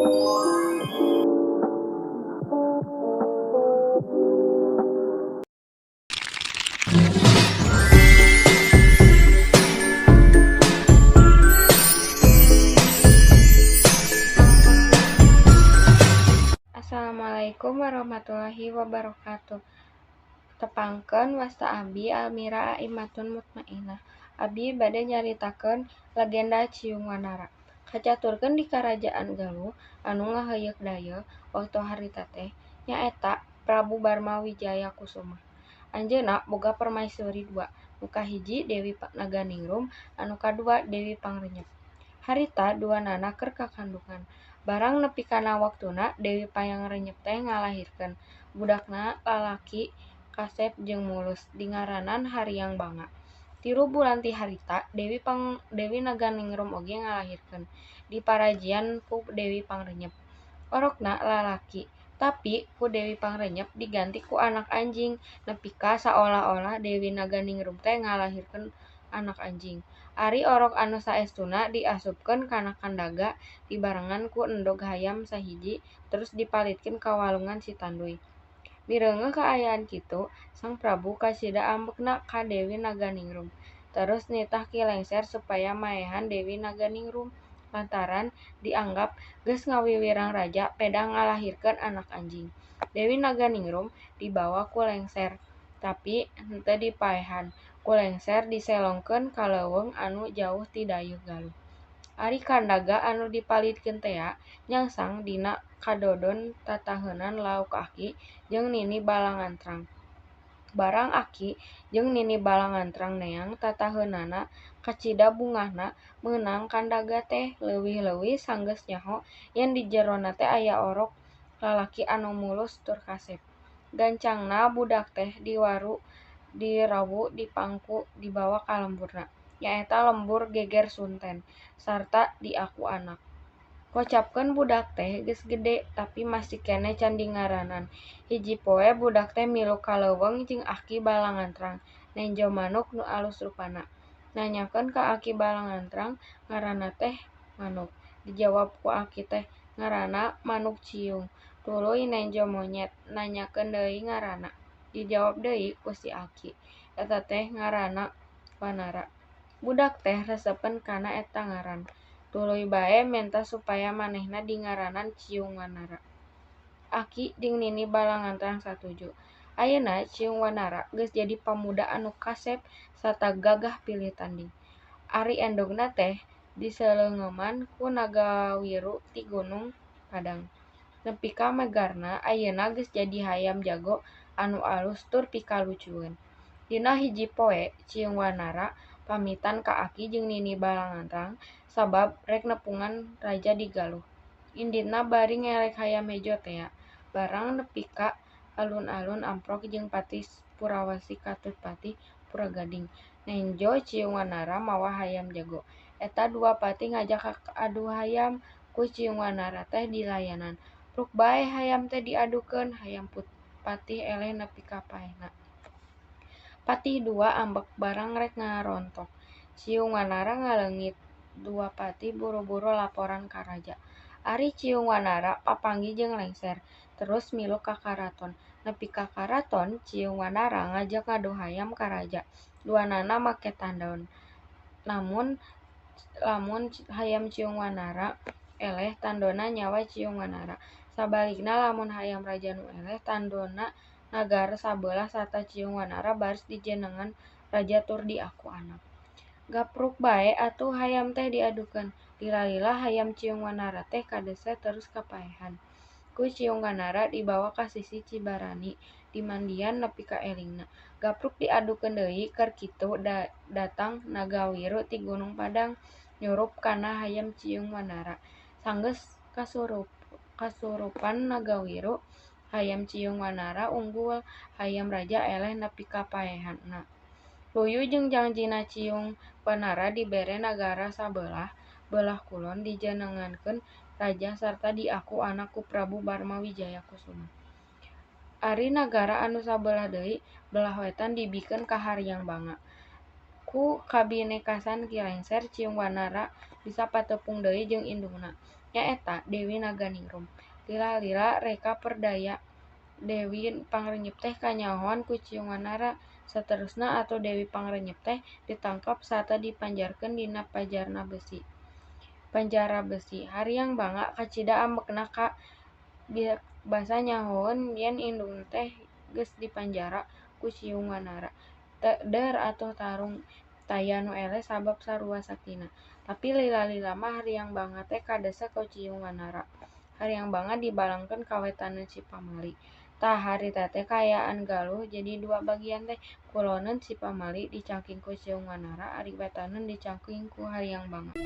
Assalamualaikum warahmatullahi wabarakatuh. Tepangkeun wasta abi Almira Aimatun Mutmainah. Abi bade nyaritakeun legenda Ciung Wanara. Kacaturkeun di Karajaan Galuh anu ngaheuyeuk dayeuh waktu harita teh nyaeta Prabu Barma Wijaya Kusuma. Anjeunna boga permaisuri dua, nu kahiji Dewi Naganingrum, anu kadua Dewi Pangrenyep. Harita duanana keur kakandungan. Barang nepi kana waktuna Dewi Pangrenyep teh ngalahirkeun. Budakna lalaki kasep jeung mulus, dingaranan Hariang Banga. 3 bulan ti harita Dewi Naganingrum oge ngalahirkeun, diparajian ku Dewi Pangrenyep. Orokna lalaki, tapi ku Dewi Pangrenyep diganti ku anak anjing, nepi ka saolah-olah Dewi Naganingrum teh ngalahirkeun anak anjing. Ari orok anu saestuna diasupkeun kana kandaga dibarengan ku endog hayam sahiji terus dipalitkeun ka walungan Citanduy. Mireungeuh kaayaan kitu, Sang Prabu kacida ambekna ka Dewi Naganingrum, terus nitah Ki Lengser supaya maehan Dewi Naganingrum lantaran dianggap geus ngawiwirang raja pedah ngalahirkeun anak anjing. Dewi Naganingrum dibawa ku Lengser, tapi henteu dipaehan. Ku Lengser diselongkeun ka leuweung anu jauh ti dayeuh Galuh. Ari kandaga anu dipalitkeun tea nyangsang dina kadodon tataheunan lauk aki jeung Nini Balangantrang. Barang aki jeung Nini Balangantrang neang tataheunana kacida bungahna meunang kandaga teh, leuwih-leuwih sanggeus nyaho yen di jerona teh aya orok lalaki anu mulus tur kasep. Gancangna budak teh dirawu dipangku dibawa ka lemburna, nyaeta lembur Geger Sunten, sarta diaku anak. Kocapkeun budak teh geus gede tapi masih keneh can dingaranan. Hiji poe budak teh milu ka leuweung jeung Aki Balangantrang nenjo manuk nu alus rupana. Nanyakeun ka Aki Balangantrang ngaranna teh manuk. Dijawab ku Aki teh ngaranna manuk ciung. Tuluy nenjo monyet, nanyakeun deui ngaranna. Dijawab deui ku si Aki, eta teh ngaranna Wanara. Budak teh resepeun kana eta ngaran. Tuluy bae menta supaya manehna dingaranan Ciung Wanara. Aki jeung Nini Balangantrang satuju. Ayeuna Ciung Wanara geus jadi pamuda anu kasep sarta gagah pilih tanding. Ari endogna teh diseleungeman ku Nagawiru ti Gunung Padang. Nepi ka megarna ayeuna geus jadi hayam jago anu alus tur pikalucueun. Dina hiji poe Ciung Wanara pamitan ka Aki jeung Nini Balangantrang sabab rek nepungan raja di Galuh. Inditna bari ngelek hayam hejo tea. Barang nepi ka alun-alun amprok jeung Patih Purawesi katut Patih Puragading. Nenjo Ciung Wanara mawa hayam jago. Eta dua patih ngajak adu hayam, ku Ciung Wanara teh dilayanan. Pruk bae hayam teh diadukeun, hayam patih eleh nepi ka paehna. Patih dua ambek barang rek ngarontok. Ciung Wanara ngaleungit. Dua patih buru-buru laporan ka raja. Ari Ciung Wanara papanggih jeung Lengser, terus milu ka karaton. Nepi ka karaton, Ciung Wanara ngajak ngadu hayam ka raja. Duanana make tandon. Namun lamun hayam Ciung Wanara eleh, tandona nyawa Ciung Wanara. Sabalikna lamun hayam raja nu eleh, tandona nagara sabelah sarta Ciung Wanara baris dijenengan raja tur diaku anak. Gapruk bae atuh hayam teh diadukeun. Lila-lila hayam Ciung Wanara teh kadese terus kapaehan. Ku Ciung Wanara dibawa ka sisi Cibarani, dimandian nepi ka elingna. Gapruk diadukeun deui keur kitu datang Nagawiru ti Gunung Padang nyurup kana hayam Ciung Wanara. Sanggeus kasurupan Nagawiru, hayam Ciung Wanara unggul, hayam raja eleh nepi ka paehna. Luyu jeung jangjina Ciung Wanara dibere nagara sabelah, belah kulon dijenengankeun raja sarta diaku anak ku Prabu Barma Wijaya Kusuma. Ari nagara anu sabelah deui, belah wetan dibikeun ka Hariang Banga. Ku kabinekasan Ki Lengser, Ciung Wanara bisa patepung deui jeung indungna. Nyaeta Dewi Naganingrum. Lila-lila reka perdaya Dewi Pangrenyep teh kanyahoan ku Ciung Wanara. Saterusna atuh Dewi Pangrenyep teh ditangkep sarta dipanjarkeun dina panjara besi. Hariang Banga kacida ambekna ka basa nyahoeun yen indungna teh geus dipanjara ku Ciung Wanara. Der atuh tarung taya nu eleh sabab sarua saktina. Tapi lila-lila mah Hariang Banga teh kadesek ku Ciung Wanara. Hariang Banga dibalangkeun ka wetaneun Cipamali. Tah harita teh kaayaan Galuh jadi dua bagian teh, kuloneun Cipamali dicangking ku Ciung Wanara ari wetaneun dicangking ku Hariang Banga.